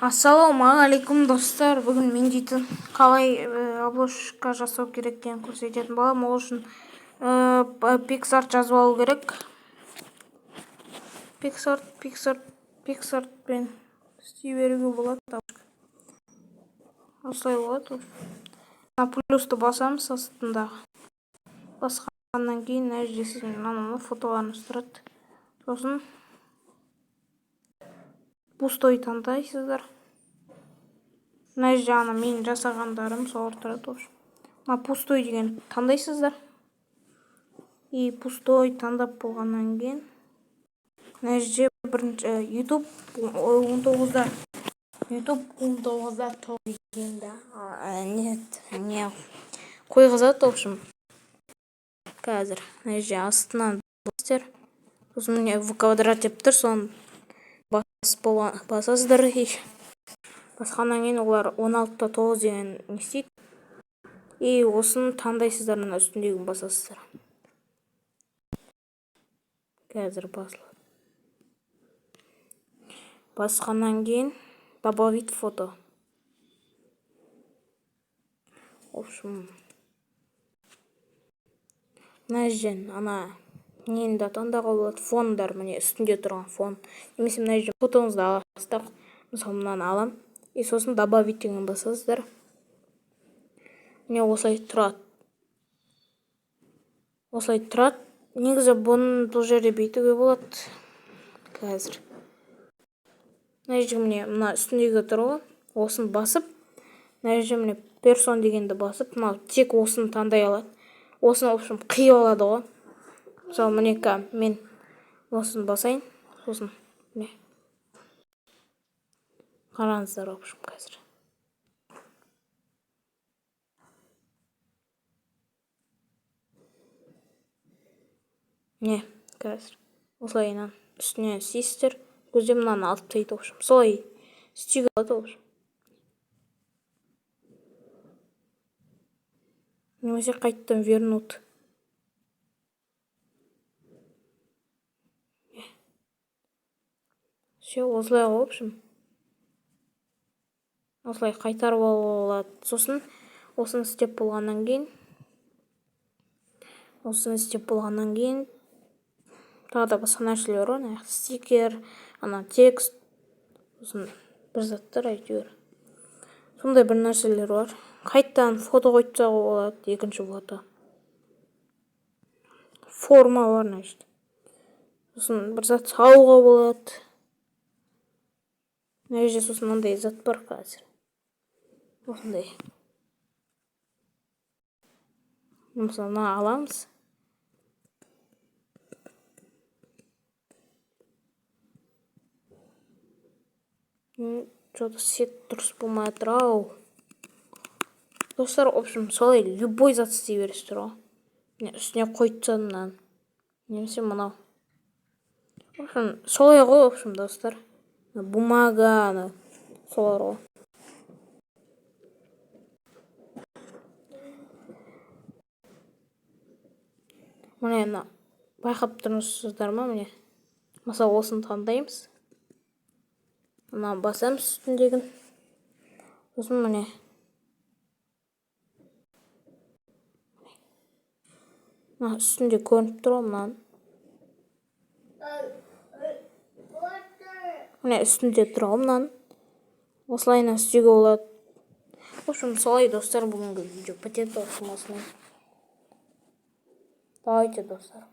Ассалаумағалейкум, достар! Бүгін мен дейтін қалай обложка жасау керек екенін көрсететін боламын. Ол үшін PicsArt жазып алу керек. PicsArt, PicsArt, PicsArtпен істей беруге болады. Осылай болады. Мына плюсты басамыз астындағы. Басқаннан кейін мына жерде сіздің мына фотоларыңыз тұрады. Сосын пустой таңдайсыздар. Мына жерде ана менің жасағандарым, солар тұрады. В общем, мына пустой деген таңдайсыздар. И пустой таңдап болғаннан кейін мына жерде бірінші YouTube 19-да, YouTube 19-да 9 дегенді не қойғызады. В общем, қазір мына жерде астынан басасыздар. Сосын міне, в квадрат деп тұр, соны басасыздар. И басқаннан кейін олар 16-да 9 деген не істейді. И осыны таңдайсыздар, мына үстіндегін басасыздар. Қазір басылады. Басқаннан кейін добавить фото. В общем, мына жерден ана нені де таңдауға болады, фондар, міне, үстінде тұрған фон. Немесе мына жерден фотоңызды аласыздар. Мысалы, мынаны аламын. И сосын добавить деген басасыздар. Міне, осылай тұрады, осылай тұрады. Негізі бұны бұл жерде бүйтуге болады. Қазір мына жерде, міне, мына үстіндегі тұр ғой, осыны басып, мына жерде, міне, person дегенді басып, мынау тек осыны таңдай алады. Осыны, в общем, қиып алады ғой. Мысалы, міне, мен осыны басайын. Сосын, міне, қараңыздар. В общем, қазір міне, қазір осылайынан үстіне істейсіздер. Көзден мынаны алып тастайды. В общем, солай істеуге болады. В общем, немесе қайтадан вернуть. Все, осылай ғой. В общем, осылай қайтарып алуға болады. Сосын осыны істеп болғаннан кейін тағы да басқа нәрселер бар. Мына стикер, ана текст, сосын бір заттар, әйтеуір сондай бір нәрселер бар. Қайтадан фото қойып тастауға болады, екінші фото. Форма бар мына жерде. Сосын бір зат салуға болады мына жерде. Сосын мынандай зат бар қазір, осындай. Мысалы, мына аламыз. Че-то сет дұрыс болмай жатыр ау, достар. В общем, солай любой зат істей бересіздер ғой. Міне, үстіне қойып тастадым мынаны. Немесе мынау. В общем, солай ғой. В общем, достар, бумага, ана солар ғой. Міне, мына байқап тұрсыздар ма? Міне, мысалы, осыны таңдаймыз, мынаны басамыз, үстіндегін. Сосын, міне, мына үстінде көрініп тұр ғой мынаның. Міне, үстінде тұр ғой мынаның. Осылайынан істеуге болады. В общем, солай, достар, бүгінгі видео бітеді. В общем, осылай. Давайте, достар.